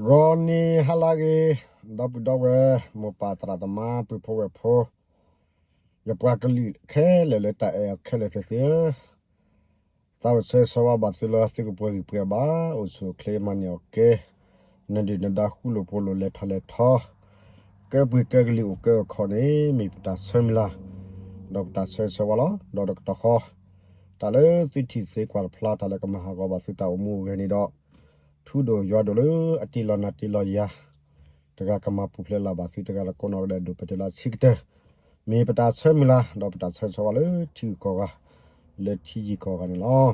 ဂီၤနံၤဟါလၢအဂ့ၤ, ဒီပုၢ်ဒီဝဲၢ်, မိၢ်ပၢ်သရၣ်သမါ, ပုၢ်ဖိဝဲၢ်ဖိ, ယပှၤကလုာ်ခဲလၢာ်လၢတၢ်အဲၣ်အီၤခဲလၢာ်သ့ၣ်ဧၢ, သးအိၣ်ဆၢဂ့ၤဆၢဝါဘၣ်သုလၢသုကပှဲၤဂံၢ်ပှဲၤဘါ, အိၣ်ဆူၣ်အိၣ်ချ့ မၤန့ၢ်အီၣ်ကဲ, နဒုၣ်နဒါဃူလိာ်ဖိးလိာ် လဲၤထီၣ်လဲၤထီ, ကဲပှ့ၤကဲကလံၤအိၣ်ကဲအိၣ်ခိးန့ၣ် မ့ၢ်ပတၢ်ဆၢမုၢ်လၢ်, ဒီးပတၢ်ဆၢဂ့ၤဆၢဝါလီၤ. ဒီးတကတီၢ်ဃီ, တၢ်လၢသုထံၣ်သုကွၢ်တဖျါ တၢ်လၢကမၤဟးဂီၤဘၣ်သုတၢ်အိၣ်မူအိၣ်ဂဲၤန့ၣ်ဒီး, ထူဒိၣ်ယွၤဒိၣ်လၢအတ့လီၤနၤတ့လီၤယၤ, တဂၤကမၤပူၤဖျဲးလၢ်ဘၣ်သုတဂၤ တကိးနီၣ်ကဒဲးဒိၣ်ပတဲလၢအဆံးကတၢၢ်, မ့ၢ်ပတၢ်ဆၢမုၢ်လၢ် ဒီးပတၢ်ဆၢဂ့ၤဆၢဝါလၢထံဂုၤကီၢ်ဂၤ, လၢထံယံၤကီၢ်ဂၤန့ၣ်လီၤ.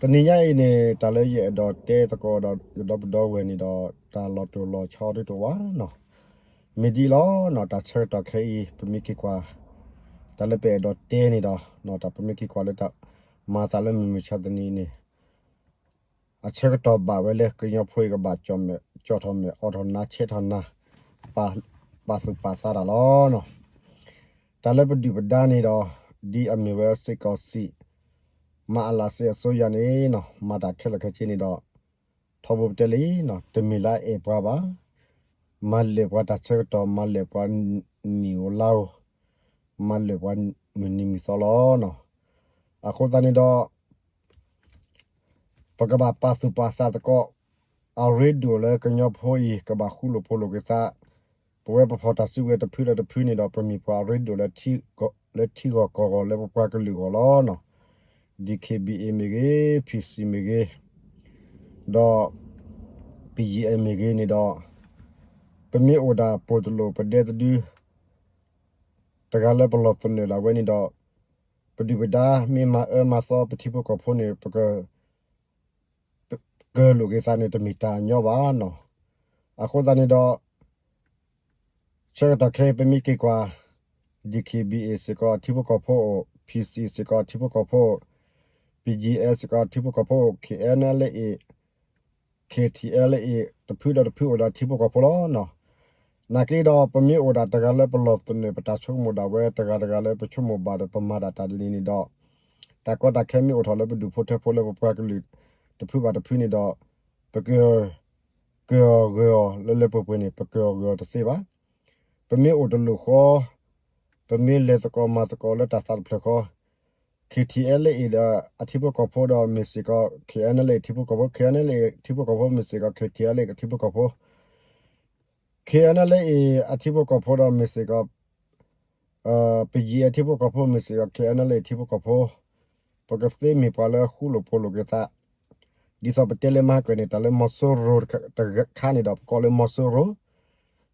တနံၤညါအံၤန့ၣ် တၢ်လၢယအဲၣ်ဒိးတဲသကိးဒီးယဒီပုၢ်ဒီဝဲၢ်န့ၣ်ဒီး တၢ်လီၤတိၢ်လီၤဆီဒ်တအိၣ်ဘၣ်နီၤ, မ့ၢ်ဒ်အံၤလီၤနီၤ. တၢ်ဆၢကတီၢ်ခဲအံၤ ပမ့ၢ်က့ၤကွၢ် တၢ်လၢပအဲၣ်ဒိးတဲန့ၣ်ဒီး တၢ်ပမ့ၢ်က့ၤကွၢ်လၢတၢ်မၤသးလၢမုၢ်မဆါတနံၤန့ၣ် အဆၢကတီၢ်ဘၣ်ဝဲလၢကညီဖိအံၤကဘၣ်ကၠီၣ်မဲာ် ကၠီၣ်ထီၣ်မဲာ် အိးထီၣ်နါ ဆဲးထီၣ်နါ ပာ်သူၣ်ပာ်သးတၢ်လီၤ. တၢ်လၢပဒုၣ်ပဒါန့ၣ်ဒီး ဒ်အမ့ၢ်ဝဲစ့ၢ်ကီးစံး, မၤအလးစ့အစိုးရန့ၣ်နီၤ မၤတၢ်ခဲလၢာ်ခဲဆ့န့ၣ်ဒီး ထီဘိပတဲလံနီၤ တမ့ၢ်လၢအအဲၣ်ပှၤဘၣ်, မၤလဲၢ်ပှၤတၢ်ဆၢကတီၢ် မၤလဲၢ်ပှၤနံၣ်ဧိၤလါဧိၤ, မၤလဲၢ်ပှၤမုၢ်နံၤမုၢ်သီလီၤ. အဃိသတးန့ၣ်ဒီး ပကဘၣ်ပာ်သူၣ်ပာ်သးသကိး အရ့ဒိၣ်လၢကညီဖိအံၤ ကဘၣ်ဃူလိာ်ဖိးလိာ်က့ၤသး, ပဝဲပဖီၣ်တၢ်စုကဝဲၤတဖုဒီးတဖုန့ၣ်ဒီး ပမ့ၢ်ပှၤအရ့ဒိၣ်လၢထံဂီၢ်ကီၢ်ဂီၢ်လၢပပှၤကလုာ်အဂီၢ်လီၤ. DKBA မ့ၢ်ဂ့ၤ, PC မ့ၢ်ဂ့ၤ, ဒီး ပယံအဲမ့ၢ်ဂ့ၤန့ၣ်ဒီး ပမ့ၢ်အိၣ်ဒၣ်ပိၢ်တလိၣ်ပဒဲတဒု တဂၤလၢပလီၢ်သနၢၣ်ဒၣ်ဝဲန့ၣ်ဒီး ပဒုၣ်ပဒါမ့ၢ်မၤအၢမၤသီပထံဖိကီၢ်ဖိန့ၣ် ပက ကၢၤလိာ်က့ၤသးန့ၣ် တမ့ၢ်တၢ်ညီဘၣ်နီၤ. အဃိသတးန့ၣ်ဒီး ဆၢကတီၢ်ခဲအံၤပမ့ၢ်က့ၤကွၢ် DKBA စ့ၢ်ကီးအထံဖိကီၢ်ဖိအိၣ်, PC စ့ၢ်ကီးအထံဖိကီၢ်ဖိအိၣ်, BGF စ့ၢ်ကီးအထံဖိကီၢ်ဖိအိၣ်, KNLA, KTLA တဖုဒီးတဖုအိၣ်ဒီးအထံဖိကီၢ်ဖိလီၤ. နာ်က့ဒီး ပမ့ၢ်အိၣ်ဒၣ်တဂၤလၢပလီၢ်သနၢၣ် ပတၢ်ဆိကမိၣ်ဒၣ်ဝဲ တဂၤတဂၤလၢပဆိကမိၣ်ဘၣ်ဒီး ပမၤဒၣ်တၢ်ဒ်န့ၣ်န့ၣ်ဒီး တၢ်ကီတၢ်ခဲမ့ၢ်အိၣ်ထီၣ်လၢပဒူၣ်ဖိထၢဖိလၢပပှၤကလုာ်တဖုဘၣ်တဖုန့ၣ်ဒီး ပက ကၢၤအီၤဂၢၤအီၤလၢလၢပှဲၤပှဲၤန့ၣ် ပကၢၤအီၤဂၢၤအီၤတသ့ဘၣ်. ပမ့ၢ်အိၣ်တလိၣ်ဃီ, ပမ့ၢ်လဲၤသကိးမၤသကိးလၢတၢ်သးတဖျၢၣ်ဃီ, KTLA ဒီးအထံဖိကီၢ်ဖိဒီးမ့ၢ်စ့ၢ်ကီး KNLA ထံဖိကီၢ်ဖိ, KNLA ထံဖိကီၢ်ဖိမ့ၢ်စ့ၢ်ကီး KTLA အထံဖိကီၢ်ဖိ KNLA အထံဖိကီၢ်ဖိဒီးမ့ၢ်စ့ၢ်ကီး ပယံၤအထံဖိကီၢ်ဖိမ့ၢ်စ့ၢ်ကီး KNLA ထံဖိကီၢ်ဖိ, ပကသ့မ့ၢ်ပှၤလၢဃူလိာ်ဖိးလိာ်က့ၤသး, ဒ်သိးပတဲလၢမဟါကၢၢ်န့ၣ် တၢ်လၢမီၤစိရိၤတခါန့ၣ်ဒီး ပကိးလၢမီၤစိရိၤ,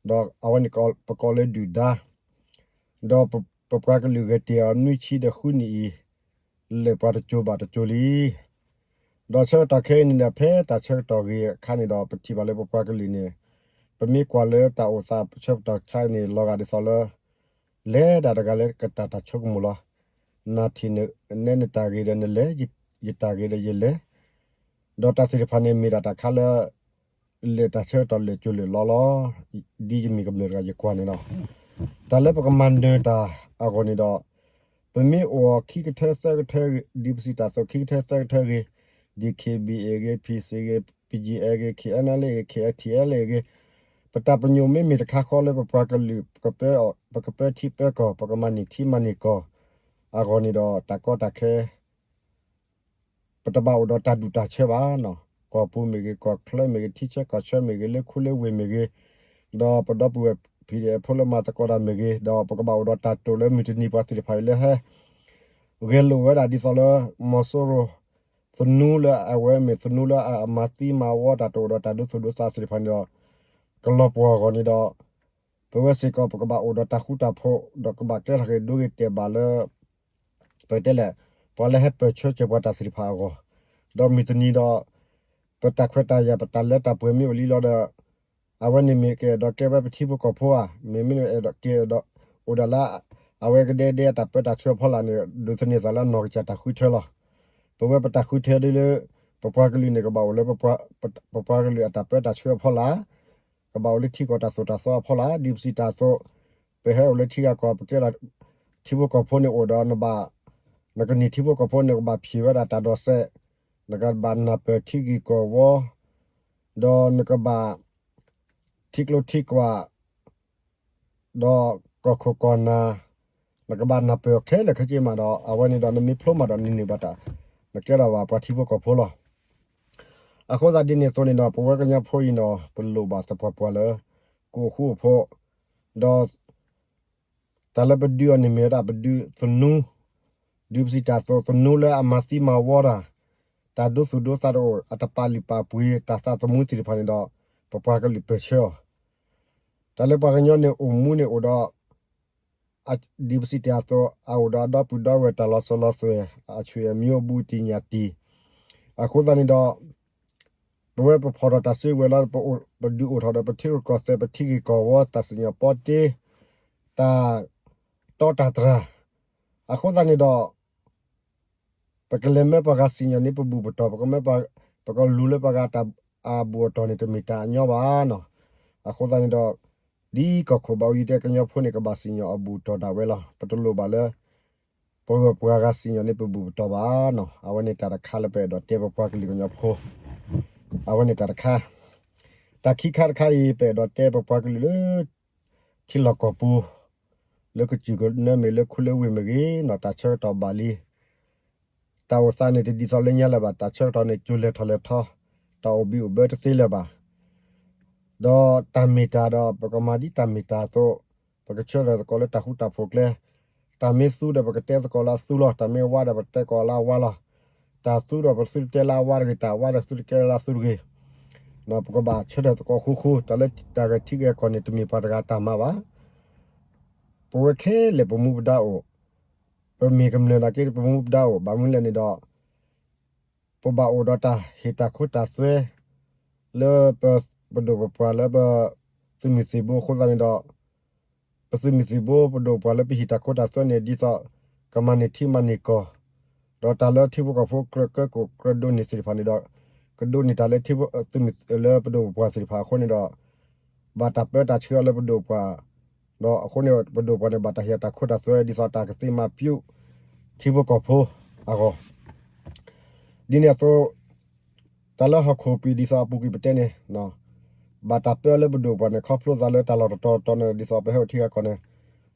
ဒီးအဝဲန့ၣ်ပကိးလၢဒုၣ်ဒါ, ဒီးပပှၤကလုာ်ဂဲၤတ့ၢ်အီၤနွံဆံဒီးဃုနံၣ်အံၤ လဲၤပှၤတစိၤဘၣ်တစိၤလံ. ဒီးဆၢကတီၢ်ခဲအံၤန့ၣ်ဒီး ဖဲတၢ်ဆၢကတီၢ်ဂ့ၤအခါန့ၣ်ဒီး ပထံၣ်ဘၣ်လၢပပှၤကလုာ်န့ၣ် ပမ့ၢ်ကွၢ်လၢတၢ်အိၣ်သးဆၢကတီၢ်ခါန့ၣ် လီၤဂာ်ဒ်သိးလၢ လဲၤဒၣ်တဂၤလၢကတၢၢ်တၢ်ဆိကမိၣ်လီၤ. နထံၣ်န့ၣ် နဲနတၢ်ဂ့ၤဒီးနလဲၤ, ယတၢ်ဂ့ၤဒီးယလဲၤ, ဒီးတၢ်သ့ၣ်တဖၣ်န့ၣ်မ့ၢ်ဒၣ်တၢ်ခါလၢ လဲၤတၢ်ဆၢကတီၢ်လဲၤစိၤလဲၤလီၤလီၤ. ဒ်ယမ့ၢ်ကမျၢၢ်တဂၤယကွၢ်န့ၣ်လီၤ. တၢ်လၢပကမၤနၢၤတၢ်အဂီၢ်န့ၣ်ဒီး ပမ့ၢ်အိၣ်အီၤခံကထၢသၢကထၢဂ့ၤ, ဒ်ပစံးတၢ်အသိး ခံကထၢသၢကထၢဂ့ၤ, DKBA ဂ့ၤ, PC ဂ့ၤ, BGF ဂ့ၤ, KNLA ဂ့ၤ, KTLA ဂ့ၤ, ပတၢ်ပညိၣ်မ့မ့ၢ်တခါဃီလၢပပှၤကလုာ် ပကပၢထံပၢကီၢ်, ပကမၤန့ၢ်ထံမၤန့ၢ်ကီၢ်အဂီၢ်န့ၣ်ဒီး တၢ်ကီတၢ်ခဲ ပတဘၣ်အိၣ်ဒီးတၢ်ဒူၣ်တၢ်ဆၢဘၣ်နီၤ. ကီၢ်ပူၤမ့ၢ်ဂ့ၤ, ကီၢ်ချၢမ့ၢ်ဂ့ၤ, ထံဆၢကီၢ်ဆၢမ့ၢ်ဂ့ၤ, လၢခူလၢဝ့ၢ်မ့ၢ်ဂ့ၤ, ဒီးပဒီပုၢ်ဝဲၢ် PDF ဖိလၢမၤသကိးတၢ်မ့ၢ်ဂ့ၤ, ဒီးပကဘၣ်အိၣ်ဒီးတၢ်တိာ်လၢမုၢ်တနံၤပှၤသ့ၣ်တဖၣ်အံၤလၢဟဲ ဂဲၤလိာ်ဝဲဒၣ်ဒ်သိးလၢ မီၤစိရိၤ သနူလၢအဝဲမ့ၢ်သနူလၢအမၤသံမၤဝီတၢ်တအိၣ်ဒီးတၢ်ဒိသူၣ်ဒိသးသ့ၣ်တဖၣ်န့ၣ်ဒီး ကလီၤပှီၢ်အဂီၢ်န့ၣ်ဒီး ပဝဲစ့ၢ်ကီးပကဘၣ်အိၣ်ဒီးတၢ်ဃူတၢ်ဖိး ဒီးကဘၣ်ကျဲထီၣ်က့ၤဒိဂ့ၤတဲာ်ဘၣ်လၢ ပကတဲလဲၣ် ပှၤလၢဟဲပၢၢ်ဆၢစၢၤပှၤတၢ်သ့ၣ်တဖၣ်အဂီၢ်, ဒီးမုၢ်တနံၤဒီး ပတၢ်ခွဲးတၢ်ယာ်ပတၢ်လၢတၢ်ပှဲၤမ့ၢ်အိၣ်လံလီၤဒီး အဝဲန့ၣ်မ့ၢ်ကအဲၣ်ဒိးကဲဝဲပထံဖိကီၢ်ဖိဧါ, မ့မ့ၢ်အဲၣ်ဒိးကဲဒိး အိၣ်ဒၣ်လၢ အဝဲကဒဲဒဲအတၢ်ပၢတၢ်ဆှၢအဖီလာ်န့ၣ် ဒိးသန့ၤသးလၢအနီၢ်ကစၢ်တၢ်ဃုထၢလီၤ. ပဝဲပတၢ်ဃုထၢဒ်လၢ ပပှၤကလုာ်န့ၣ် ကဘၣ်အိၣ်လၢ ပပှၤကလုာ်အတၢ်ပၢတၢ်ဆှၢအဖီလာ် ကဘၣ်အိၣ်လၢထံကီၢ်တၢ်သိၣ်တၢ်သီအဖီလာ် ဒ်ပစံးတၢ်အသိး, ပဟဲအိၣ်လၢထံဂၤကီၢ် ပကဲဒၣ် ထံဖိကီၢ်ဖိန့ၣ်အိၣ်ဒီးနဘၣ်, နကန့ၢ်ထံဖိကီၢ်ဖိန့ၣ် ကဘၣ်ဖံးဝဲဒၣ်တၢ်ဒိးစဲး, နကဘၣ်နၢ်ပၢၢ်ထံဂ့ၢ်ကီၢ်ဝီ, ဒီးနကဘၣ် ထံကျိထံကွာ် ဒီးကီၢ်ခိၣ်ကီၢ်နၢ် နကဘၣ်နၢ်ပၢၢ်အီၤခဲလၢာ်ခဲဆ့မးဒီး အဝဲန့ၣ်ဒီးနမ့ၢ်ဖျိမးဒီးနန့ၢ်ဘၣ်တၢ် နကဲထီၣ်ဘၣ်ပှၤထံဖိကီၢ်ဖိလီၤ. အဃိသတးဒ်န့ၣ်အသိးန့ၣ်ဒီး ပဝဲကညီဖိအံၤဒီး ပလိၣ်ဘၣ်သပှၢ်ပှၢ်လၢ ကအိၣ်ဃူအိၣ်ဖိး ဒီး တၢ်လၢပဒုးအီၤန့ၣ်မ့ၢ်ဝဲဒၣ်ပဒုးသနူ, ဒုးပစံးတၢ်အသိးသနူလၢအမၤသံမၤဝီတၢ်, တၢ်ဒိသူၣ်ဒိသးတအိၣ် အတပာ်လုၢ်ပာ်ပှ့ၤ တၢ်သးသမူသ့ၣ်တဖၣ်န့ၣ်ဒီး ပပှၤကလုာ်ပၢၢ်ဆၢအီၤ, တၢ်လၢပှၤကညီန့ၣ်အိၣ်မူန့ၣ်အိၣ်ဒီး ဒ်ပစံးတၢ်အသိး အအိၣ်ဒီးအဒီပုၢ်ဒီဝဲၢ်တၢ်လီၤစိၤလီၤသွဲၣ် အဆွေအမျိုး ဘူးတံၢ်ညၣ်တံၢ်, အဃိသတးန့ၣ်ဒီး ပဝဲပဖီၣ်ထီၣ်တၢ်စုကဝဲၤလီၤ ပဒုးအိၣ်ထီၣ်ဒီးပထံရူၢ်ကီၢ်သဲး ပထံဂ့ၢ်ကီၢ်ဝီ တၢ်စံၣ်ညီၣ်ပီတ့ တၢ်တီတၢ်တြၢ်, အဃိသတးန့ၣ်ဒီး ပကလဲၤမၢပှၤဂၤစံၣ်ညီၣ်န့ၣ် ပဘူၣ်ပတီၢ် ပကမၢ ပကလူၤလၢပှၤဂၤတၢ်အဘူၣ်အတီၢ်န့ၣ် တမ့ၢ်တၢ်အညီဘၣ်နီၤ. အဃိသတးန့ၣ်ဒီး ဒ်ကီၢ်ခိၣ်ဘၣ်အူယံၤတဲ ကညီဖိန့ၣ် ကဘၣ်စံၣ်ညီၣ်အဘူၣ်အတီၢ်ဒၣ်ဝဲလီၤ. ပတလိၣ်ဘၣ်လၢ ပဂၢၢ်ပှၤဂၤစံၣ်ညီၣ်န့ၣ် ပဘူၣ်ပတီၢ်ဘၣ်နီၤ. အဝဲန့ၣ်တၢ်တခါလၢပအဲၣ်ဒိးတဲပပှၤကလုာ်ကညီဖိ အဝဲန့ၣ်တၢ်တခါ, တၢ်ခံခါတခါအံၤ ပအဲၣ်ဒိးတဲပပှၤကလုာ်လၢ ထံလီၢ်ကီၢ်ပူၤ လၢကစၢၢ်ကနၢမ့ၢ်ဂ့ၤ လၢခူလၢဝ့ၢ်မ့ၢ်ဂ့ၤနီၤ တၢ်ဆၢကတီၢ်ဘၣ်လံ. တၢ်အိၣ်သးန့ၣ်တဒ်သိးလၢညါလၢၤဘၣ်, တၢ်ဆၢကတီၢ်န့ၣ် ကၠိလဲၤထီၣ်လဲၤထီ, တၢ်အိၣ်ဘံၣ်အိၣ်ဘၢတသ့လၢၤဘၣ်. ဒီးတၢ်မ့ၢ်တၢ်ဒီး ပကမၤဒ်တၢ်မ့ၢ်တၢ်အသိး, ပကဆၢထၢၣ်သကိးလၢတၢ်ဃူတၢ်ဖိးကျဲ, တၢ်မ့ၢ်သူဒီး ပကတဲသကိးလၢအသူလီၤ, တၢ်မ့ၢ်ဝါဒီး ပတဲကိးလၢအဝါလီၤ. တၢ်သူဒီး ပသုတတဲလၢအဝါတဂ့ၤ, တၢ်ဝါဒီး သုတတဲလၢအသူတဂ့ၤ. ပကဘၣ်ဆၢထၢၣ်သကိးဃူဃူ, တၢ်လၢတၢ်ဂဲၤထံဂဲၤကီၢ်န့ၣ် တမ့ၢ်ပှၤတဂၤတၢ်မၤဘၣ်. ပဝဲခဲလၢာ်ပမူပဒါအိၣ်, ပမ့ၢ်ကမျၢၢ်နာ်က့ ပမူပဒါအိၣ်, ဘၣ်မနုၤလဲၣ်န့ၣ်ဒီး ပဘၣ်အိၣ်ဒီးတၢ်ဟ့ၣ်တၢ်ခိတၢ်သွဲ လၢပပဒိၣ်ပပှၢ်လၢပသုးမုၢ်သံၣ်ဘိအဃိသတးန့ၣ်ဒီး ပသုးမုၢ်သံၣ်ဘိပဒိၣ်ပပှၢ်လၢပဟ့ၣ်တၢ်ခိတၢ်သွဲန့ၣ် ဒ်သိးကမၤန့ၢ်ထံမၤန့ၢ်ကီၢ်, ဒီးတၢ်လၢထံဖိကီၢ်ဖိကြၢးကၢကိၣ်ကြၢးဒိးန့ၢ်သ့ၣ်တဖၣ်န့ၣ်ဒီး ကဒိးန့ၢ်တၢ်လၢသုးမုၢ်လၢပဒိၣ်ပပှၢ်သ့ၣ်တဖၣ်အဃိန့ၣ်ဒီး ဘၣ်တၢ်ပၢတၢ်ဆှၢအီၤလၢပဒိၣ်ပပှၢ်, ဒီးအဃိန့ၣ် ပဒိၣ်ပပှၢ်န့ၣ် ဘၣ်တၢ်ဟ့ၣ်အီၤတၢ်ခိတၢ်သွဲ ဒ်သိးတၢ်ကသ့မၤပျူး ထံဖိကီၢ်ဖိအဂီၢ်, ဒ်န့ၣ်အသိး တၢ်လၢဟီၣ်ခိၣ်ပံၤဒ်သိးအပူၤကွံာ်ပတဲန့ၣ် ဘၣ်တၢ်ပၢလၢပဒိၣ်ပပှၢ်န့ၣ် ခီဖျိသးလၢတၢ်လီၢ်တတီၤတီၤန့ၣ် ဒ်သိးပဟဲအိၣ်ထံဂၤကီၢ်န့ၣ်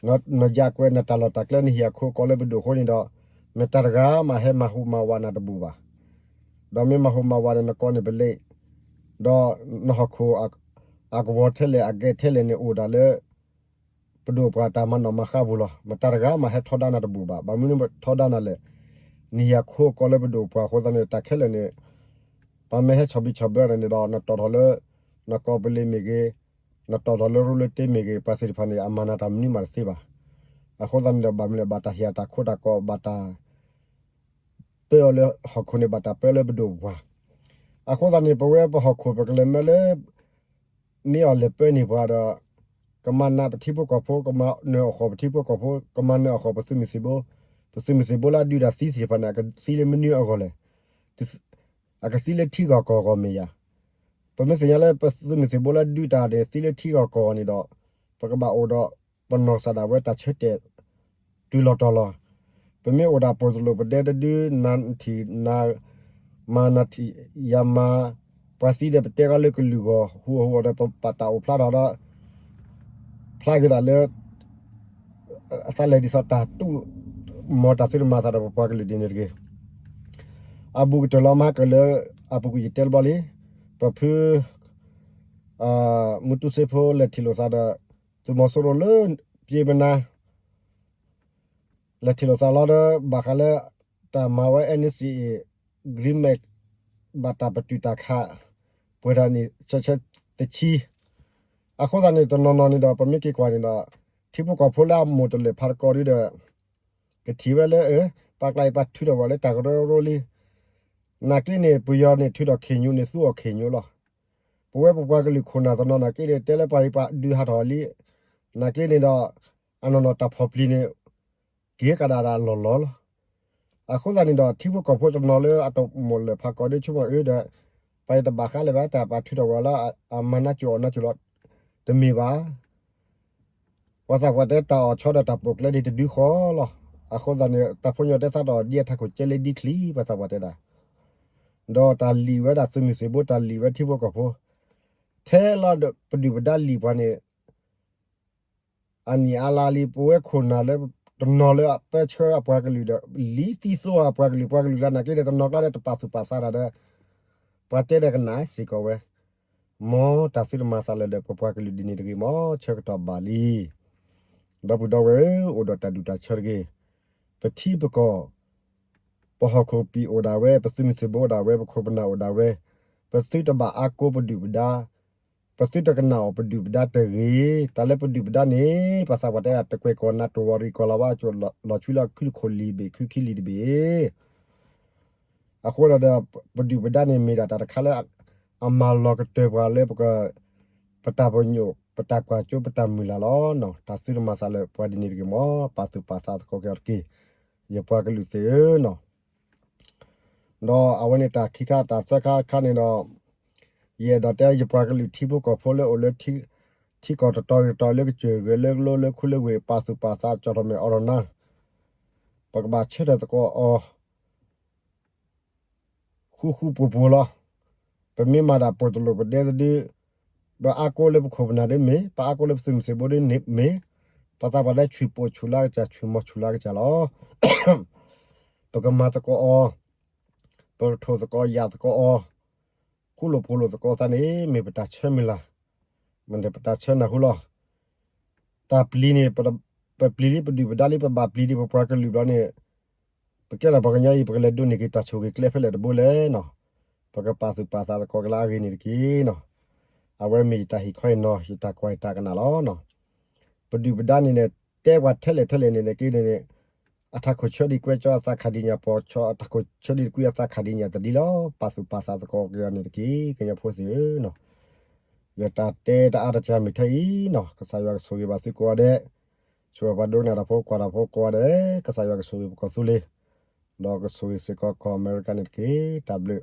နယါကွဲးနတၢ်လီၢ်တၢ်ကျဲ နဟ့ၣ်အခိအကီလၢပဒိၣ်အဃိန့ၣ်ဒီး မတၤတဂၤမးဟဲမၤဟူးမၤဝးနၤတဘူၣ်ဘၣ်. ဒီးမ့ၢ်မၤဟူးမၤဝးဒီး နကိးန့ၣ်ပလ့း, ဒီးနဟီၣ်ခိၣ်အကဝီၤထဲလဲၣ် အဂဲၤထဲလဲၣ်န့ၣ် အိၣ်ဒၣ်လၢ ပဒိၣ်ပပှၢ်တၢ်မၤနီၣ်မၤဃါပူၤလီၤ. မတၤတဂၤမးဟဲထီဒါနၤတဘူၣ်ဘၣ်. ဘၣ်မနုၤနထီဒါနၤလဲၣ်. နဟ့ၣ်အခိအကီလၢပဒိၣ်ပပှၢ်အဃိသတးန့ၣ် တၢ်ခဲလၢာ်န့ၣ် ပှၤမ့ၢ်ဟဲဆီၣ်ဘံၣ်ဆီၣ်ဘၢနၤန့ၣ်ဒီး နကိးပလ့းမ့ၢ်ဂ့ၤ, နတီၣ်ထီၣ်လၢရူလၢတ့မ့ၢ်ဂ့ၤ, ပှၤသ့ၣ်တဖၣ်န့ၣ် အမၤနၤတၢ်မနုၤမးတသ့ဘၣ်. အဃိသတးန့ၣ်ဒီး ဘၣ်မနုၤလဲၣ် ဘၣ်တၢ်ဟ့ၣ်အတၢ်ခိတၢ်ကီ ဘၣ်တၢ် ပၢအီၤလၢဟီၣ်ခိၣ်န့ၣ် ဘၣ်တၢ်ပၢလၢပဒိၣ်ပပှၢ်. အဃိသတးန့ၣ် ပဝဲပဟီၣ်ခိၣ်ပကလဲၤမၢလၢ မ့ၢ်အီၤလဲၤပၢန့ၢ်ပှၤဒီး ကမၤနးပထံဖိကီၢ်ဖိ, ကမၤနၢၤအီၣ်ဃီၤပထံဖိကီၢ်ဖိ, ကမၤနၢၤအီၣ်ဃီၤပသုးမုၢ်သံၣ်ဘိ, ပသုးမုၢ်သံၣ်ဘိလၢအဒုးတၢ်သံသ့ၣ်တဖၣ်န့ၣ် အကသံလၢမနုၤအဂီၢ်လဲၣ်. အကသံလၢထံဂီၢ်ကီၢ်ဂီၢ်မ့ၢ်ယၤ. ပမ့ၢ်သ့ၣ်ညါလၢပသုးမုၢ်သံၣ်ဘိလၢဒုးတၢ်န့ၣ် သံလၢထံဂီၢ်ကီၢ်ဂီၢ်န့ၣ်ဒီး ပကဘၣ်အိၣ်ဒီး ပနီၢ်ကစၢ်ဒၣ်ဝဲတၢ်ဆၢတဲာ် တုၤလီၤတီၤလီၤ. ပမ့ၢ်အိၣ်ဒၣ်ပိာ်တလိာ် ပဒဲတဒု နၤထံၣ်နၤမၤ နၤထံၣ်ယၤမၤ, ပှၤသံဒီးပတဲဂီၤလၢကလုာ်ဂီၢ် ဟူအဟူအီၤဒီး ပပာ်တၢ်အိၣ်ဖျါထီၣ်ဒီး ဖျါက့ၤဒၣ်လၢ အသးလဲၤဒ်သိးတၢ်တူၢ်မီၤတၢ်သ့တမၤသးဒီးပပှၤကလုာ်ဒ်န့ၣ်တဂ့ၤ. အဘူးကတၢၢ်လီၤမဟါကလၢ အပူၤကွံာ်ယတဲတဘျီလံ, ပဖု မူတူစ့ဖိလဲၤထံၣ်လိာ်သးဒီး သုးမီၤစိရိၤလၢ ပျ့ပနါ လဲၤထံၣ်လိာ်သးလီၤဒီး ဘၣ်ဃးလၢ တၢ်မၤဝဲ NCA agreement ဘၣ်တၢ်ပတုာ်တၢ်ခး ပှဲၤထီၣ်န့ၣ် ဆဲးဆဲးတဆံ အဃိသတးန့ၣ် တနီၤနီၤန့ၣ်ဒီး ပမ့ၢ်က့ၤကွၢ်န့ၣ်ဒီး ထံဖိကီၢ်ဖိလၢအမိၢ်တလၢာ်ဖးတကီးဒ်ဒီး ကထံၣ်ဝဲလၢ ပှၤကျါအံၤပှၤထုးထီၣ်ဝဲလၢတၢ်ကရၢကရိလံ. နာ်က့န့ၣ် ပယီၤန့ၣ်ထုးထီၣ်ခ့ၣ်ညိန့ၣ် သူအီၤခ့ၣ်ညိလီၤ. ပဝဲပပှၤကလုာ်ခိၣ်နၢ်တနီၤနာ်က့န့ၣ် တဲလၢပှၤအံၤပှၤဒုးဟးထီၣ်လံ. နာ်က့န့ၣ်ဒီး အနီၢ်နီၢ်တၢ်ဖီၣ်ပျံၤန့ၣ် က့ၤကဒါဒၣ်လီၢ်လီၢ်လီၤ. အဃိသတးန့ၣ်ဒီး ထံဖိကီၢ်ဖိတနီၤလၢအတမိၢ်လၢာ်ဖးကီးဒ်ဆိကမိၣ်အၢဒီး ပှၤအံၤတဘၣ်ဃးလၢၤဘၣ် တၢ်ပှၤထုးထီၣ်ဝဲလၢအမၤနးကိၤအီၣ်နးကိၤလီၤ. တမ့ၢ်ဘၣ်. ပှၤသးပှၢ်တဲတၢ်အီၣ်ဆီဒီးတၢ်ပိာ်ကျဲဒ်တဒုဃီလီၤ. အဃိသတးန့ၣ် တၢ်ဖိညီတဲသးဒီးဒ်အထးခိၣ်ကဲလၢဒ်ချံ ပှၤသးပှၢ်တဲဒၣ် ဒီးတၢ်လံၣ်ဝဲဒၣ်သုးမုၢ်သံၣ်ဘိ တၢ်လံၣ်ဝဲထံဖိကီၢ်ဖိ ထဲလီၤဒီးပဒုၣ်ပဒါလံာ်ပှၤန့ၣ် အနံၣ်အါလါလံ ပဝဲခိၣ်နၢ်လၢ တနီၤလၢအပၢဆှၢအပှၤကလုာ်ဒီး လံသံသိအပှၤကလုာ် ပှၤကလုာ်လၢနာ်က့ဒီး တနီၤကျါဒီးတပာ်သူၣ်ပာ်သးတၢ်ဒီး ပှၤတဲဒီးကနၣ်စ့ၢ်ကီးဝဲ, မ်တၢ်သုတမၤသးလၢၤဒီး ပပှၤကလုာ်ဒ်န့ၣ်တဂ့ၤ မ်ဆၢကတီၢ်ဘၣ်လံ. ဒီပုၢ်ဒီဝဲၢ်ဧၢ, အိၣ်ဒီးတၢ်ဒူၣ်တၢ်ဆၢတဂ့ၤ. ပထံပကီၢ် ပဟီၣ်ခိၣ်ပံာ်အိၣ်ဒၣ်ဝဲ, ပသုးမုၢ်သံၣ်ဘိအိၣ်ဒၣ်ဝဲ, ပခိၣ်ပနၢ်အိၣ်ဒၣ်ဝဲ, ပသုတဘၣ်အါကိးပဒုၣ်ပဒါ, ပသုတကနၣ်အီၤပဒုၣ်ပဒါတဂ့ၤ. တၢ်လၢပဒုၣ်ပဒါန့ၣ် ပှၤသးပှၢ်တဲဒၣ် တကွဲၢ်ကီၢ်နး တဝီၤရံၣ်ကီၢ်လၤဝါ အကၠိၣ်လီၤဆွံလၢခုတခိၣ်လံာ်ဘ့ၣ် ခုခံလံာ်တဘ့ၣ် အဃိဒီး ပဒုၣ်ပဒါန့ၣ်မ့ၢ်ဒၣ်တၢ်တခါလၢ အမၤလီၤကတၢၢ်ပှၤလၢ ပတၢ်ပညိၣ် ပတၢ်ကွၢ်စိ ပတၢ်မုၢ်လၢ်လီၤ. တၢ်သုတမၤသးလၢပှၤဒ်န့ၣ်တဂ့ၤ မ်ပာ်သူၣ်ပာ်သးသကိးက့ၤအီၤတက့ၢ်, ယပှၤကလုာ်သ့ၣ်ဧၢနီၤ. ဒီးအဝဲန့ၣ်တၢ်ခံခါ တၢ်သၢခါတခါန့ၣ်ဒီး ယအဲၣ်ဒိးတဲယပှၤကလုာ်ထံဖိကီၢ်ဖိလၢအိၣ်လၢ ထံကီၢ်တတီၤဂ့ၤတတီၤ လၢကစၢၢ်ဂ့ၤ လၢကလိ လၢခူလၢဝ့ၢ် ပာ်သူၣ်ပာ်သး ကၠီၣ်ထီၣ်မဲာ်အိးထီၣ်နါ, ပကဘၣ်ဆၢထၢၣ်သကိးအီၤ ဃူဃူပှိၤပှိၤလီၤ. ပမ့ၢ်မၤဒၣ်ပိာ်တလိာ်ပဒဲသဒု, ပအါကိးလၢပခိၣ်ပနၢ်ဒ်မ့ၢ်, ပအါကိးလၢပသုးမုၢ်သံၣ်ဘိဒ်န့ၣ်မ့ၢ်, ပှၤသးပှၢ်လၢဆှံၣ်ပိာ်ဆူၣ်လၢကစၢ် ဆှံၣ်မီၤဆူၣ်လၢကစၢ်လီၤ. ပကမၤသကိးအီၤ, ပကထိၣ်သကိးယာ်သကိးအီၤ, ဃူလိာ်ဖိးလိာ်သကိးသးန့ၣ် မ့ၢ်ပတၢ်ဆၢမုၢ်လၢ်, မ့ၢ်ပတၢ်ဆၢနၢ်ဟူလီၤ. တၢ်ပျံၤန့ၣ် ပပျံၤလံပဒုၣ်ပဒါလံ ပဘၣ်ပျံၤဒံးပပှၤကလုာ်ဘျီန့ၣ် ပကဲလီၤပှၤကညီအံၤ ပကလဲၤဒိးန့ၢ်က့ၤတၢ်ဆိၣ်ဂ့ၤကျဲဖဲလဲၣ်တဘိလဲၣ်နီၤ. ပကပာ်သူၣ်ပာ်သးသကိးကလၢအဂ့ၤန့ၣ်တက့ၢ်နီၤ. အဝဲမ့ၢ်ယတၢ်ဟ့ၣ်ခီအံၤနီၤ ယတၢ်ကွၢ်ယတၢ်ကနၣ်လီၤ. ပဒုၣ်ပဒါန့ၣ်န့ၣ် တဲပှၤထဲလဲၣ်ထဲလဲၣ်န့ၣ်န့ၣ်က့န့ၣ်န့ၣ် အထးခိၣ်ဆၢဒံးကွဲကၠီအသးခးဒံးညါ ပှီၤဆီအထးခိၣ်ဆၢဒံးတကွံအသးခးဒံးညါတဒ်လီၤ. ပာ်သူၣ်ပာ်သးသကိးက့ၤအီၤန့ၣ်တက့ၢ် ကညီဖိသ့ၣ်ဧၢနီၤ. ယတၢ်တဲတအါတစှၤမ့ၢ်ထဲအံၤနီၤ ကစၢ်ယွၤကဆိၣ်ဂ့ၤဘၣ်သုကိးဂၤဒဲး, ဆိၣ်ဂ့ၤပှၤဒိကနၣ်တၢ်ဖိကွၢ်တၢ်ဖိကိးဂၤဒဲး, ကစၢ်ယွၤကဆိၣ်ဂ့ၤပကီၢ်သူလ့ၤ, ဒီးကဆိၣ်ဂ့ၤစ့ၢ်ကီးကီၢ်အမဲရကၤန့ၣ်တက့ၢ်. တၢ်ဘျုး